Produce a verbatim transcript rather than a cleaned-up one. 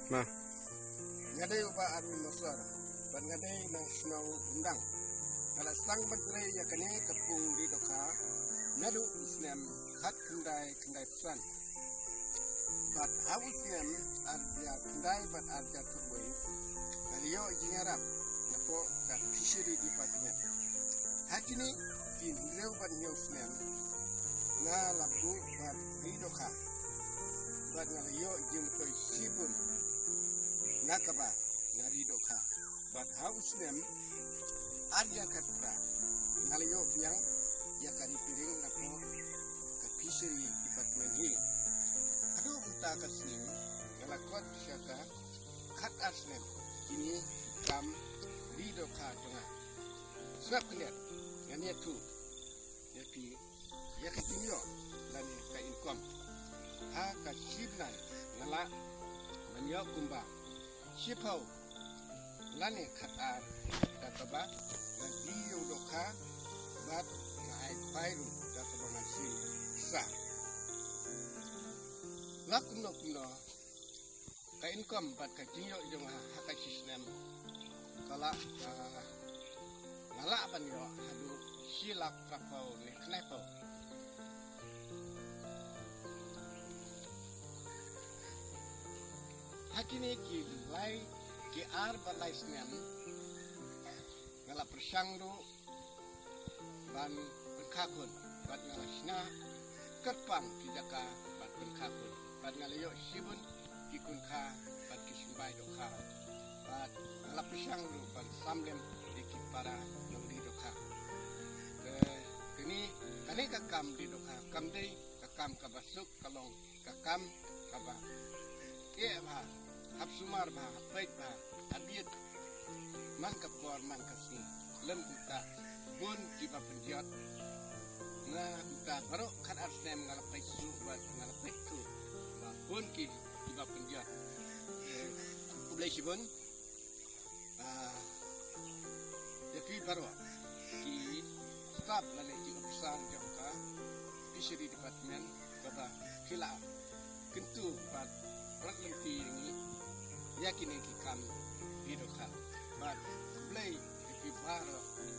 Nga dei u Bah Arwin Mawsor, bad nga dei na shnong Umdang. Nga la sdang ban trei ïa kane ka pung ri dohkha naduh u snem khatkhyndai khyndaiphew san. Bad ha u snem ar hajar khyndai bad ar hajar khatwei, nga la ïoh jingïarap napoh ka Fishery Department. Ha kine ki hynriew bad hynñiew snem, nga la buh bad ri dohkha, bad nga la ïoh jingmyntoi shibun na kaba nga ri dohkha. Bad ha u snem ar hajar khatphra, nga la ïoh biang ïa ka ri piring napoh ka Fishery Department hi. Haduh mynta ka sngi, nga la kot sha ka khatar snem kine ki kam ri dohkha jong nga. Sngap khyndiat, ngan ïathuh ïa phi ïa ka jingïoh lane ka income. Ha ka shi bnai nga lah ban ïoh kumba shiphew lane khatar da kaba nga die ïa u dohkha, bad nga ai khwai ruh da kaba nga shim sa. La kumno kumno, ka income bad ka jingïoh jong nga ha ka shi snem ka la, ah, nga lah ban ïoh haduh shi lak phraphew ne khyndai phew. Ha kine ki lai, ki ar bad lai snem, nga la pyrshang ruh ban pynkha khun, bad nga la shna kyrpang ki jaka ban pynkha khun, bad nga la ïoh shibun ki khun kha bad ki symbai dohkha, bad nga la pyrshang ruh ban samlem ïa ki para nongri dohkha. Te kane, kane ka kam ri dohkha kam dei ka kam kaba suk, ka long ka kam kaba eh bha, hap sumar bha, hap peit bha, hap ïit man ka por man ka sngi. Lem kumta bun kiba pynjot. Nga kumta baroh khatar snem nga la peit shuh bad nga la peit thuh ba bun ki, kiba pynjot. Eh, khublei shibun. Ah, ïa phi baroh ki staff lane ki officer jong ka Fishery Department kaba phi la kyntu bad pynlong ïa ngi ïa kine ki kam ri dohkha. Bad khublei ïa phi baroh ki